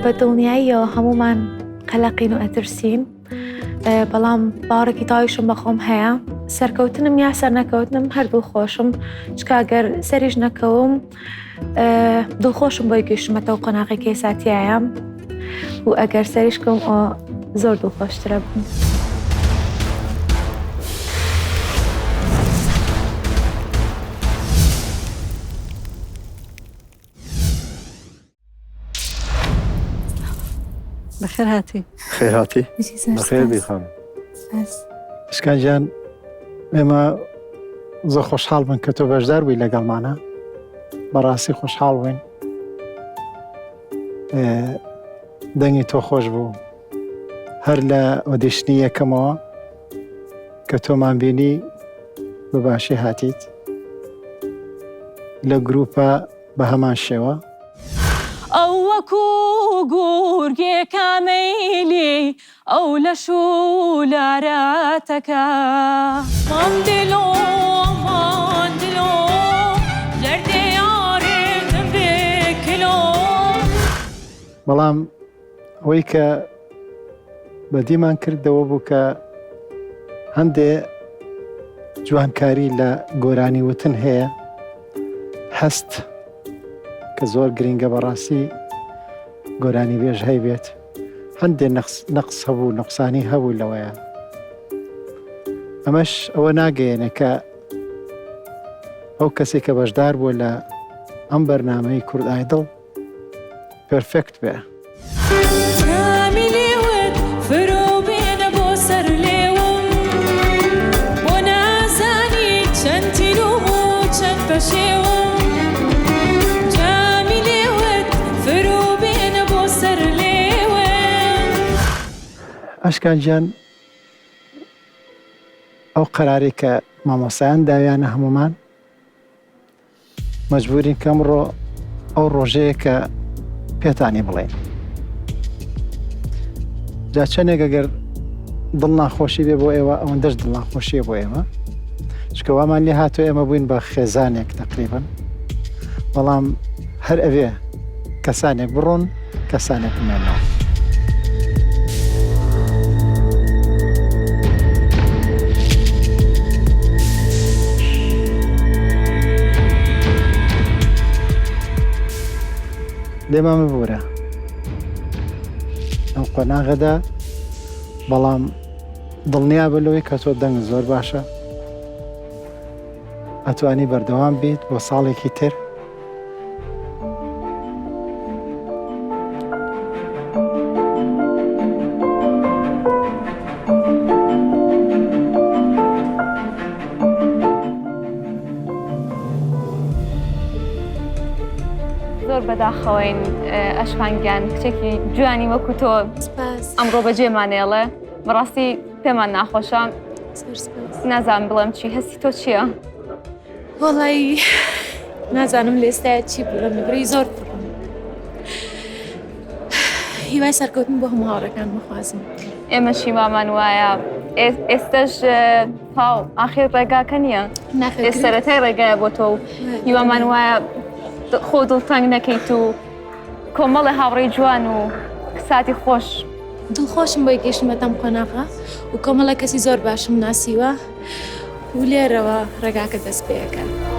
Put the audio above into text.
بە دڵنیاییەوە هەمومان قەلەقین و ئەترسین بەڵام باوەڕێکی تەواویشم بە خۆم هەیە سەرکەوتنم یا سەرنەکەوتنم هەر دڵخۆشم چکا گەر سەریش نەکەوم دڵخۆشم بۆی گەیشتمەتەوە قۆناغێک ئێساتیایە و ئەگەر سەریش کەوم ئەوە زۆر دڵخۆشترە بووم. بەخێر هاتی. خێر هاتی. بەخێر بی خانم. ئەشکان گیان ئێمە زۆر خۆشحاڵ بن کە تۆ بەشدار بووی لەگەڵمانە بەڕاستی خۆشحاڵ بووین دەنگی تۆ خۆش بوو هەر لە audition ی یەکەمەوە کە تۆمان بینی بە باشی هاتیت لە گروپە بە هەمان شێوە. ئەو وەکو گورگێکە مەیلی ئەو لەش و لارە تەکە. مام دلۆ مان دلۆ دەردێ یارێ من بکلۆ. بەڵام ئەوەی کە بەدیمان کردەوە بوو کە هەندێ جوانکاری لە گۆرانی وتن هەیە هەست کە زۆر گرنگە بەڕاستی گۆرانی بێژ هەیبێت هەندێ نەقس هەبوو نقصانی هەبوو لەوەیە ئەمەش ئەوە ناگەیەنێ کە ئەو کەسێک کە بەشدار بووە لە ئەم بەرنمەی کورد ئایدڵ پێرفێکت بێ. جامی لێوت فرۆ بێنە بۆ سەر لێوم بۆ نازانی چەند تینووم و چەند پەشێوم جامی لێوت فرۆ بێنە بۆ سەر لێوم. ئەشکان گیان ئەو قەرارەی کە مامۆستایان داویانە هەموومان مەجبورین کە ئەمڕۆ ئەو ڕۆژەیە کە پێتانی بڵێین. جا چەندێک ئەگەر دڵ ناخۆشی بێ بۆ ئێوە ئەوەندەش دڵ ناخۆشیە بۆ ئێمە چکە وامان لێ هاتۆ ئێمە بووین بە خێزانێک تقریبن بەڵام هەر ئەوێ کەسانێک بڕۆن کەسانێک بمێنەوە. لێمان ببورە ئەم قۆناغەدا بەڵام دڵنیا بە لەوەی کە تۆ دەنگ زۆر باشە ئەتوانی بەردەوام بیت بۆ ساڵێکی تر زۆر بەداخەوەین ئەشکان گیان کچێکی جوانی وەکو تۆ ئەمڕۆ بەجێمانێڵێ بەڕاستی پێمان ناخۆشە نازانم بڵێم چی هەستی تۆ چییە؟ وەڵی نازانم لە ئێستایا چی بڵێم لەبەرئەوەی زۆر پڕم هیوای سەرکەوتن بۆ هەموو هاوڕێکان بخوازم ئێمە شیوامان وایە ئێستش تاو ئاخیر ڕێگاکە نییە سەرەتای ڕێگایە بۆ تۆ و هیوامان وایە خۆ دڵتەنگ نەکەیت و کۆمەڵە هاوڕێی جوان و ساتی خۆش دڵخۆشم بۆی گەیشتمە تەم قۆناغە و کۆمەڵە کەسی زۆر باشم ناسیوە و لێرەوە ڕێگاکە دەست پێ ئەکات.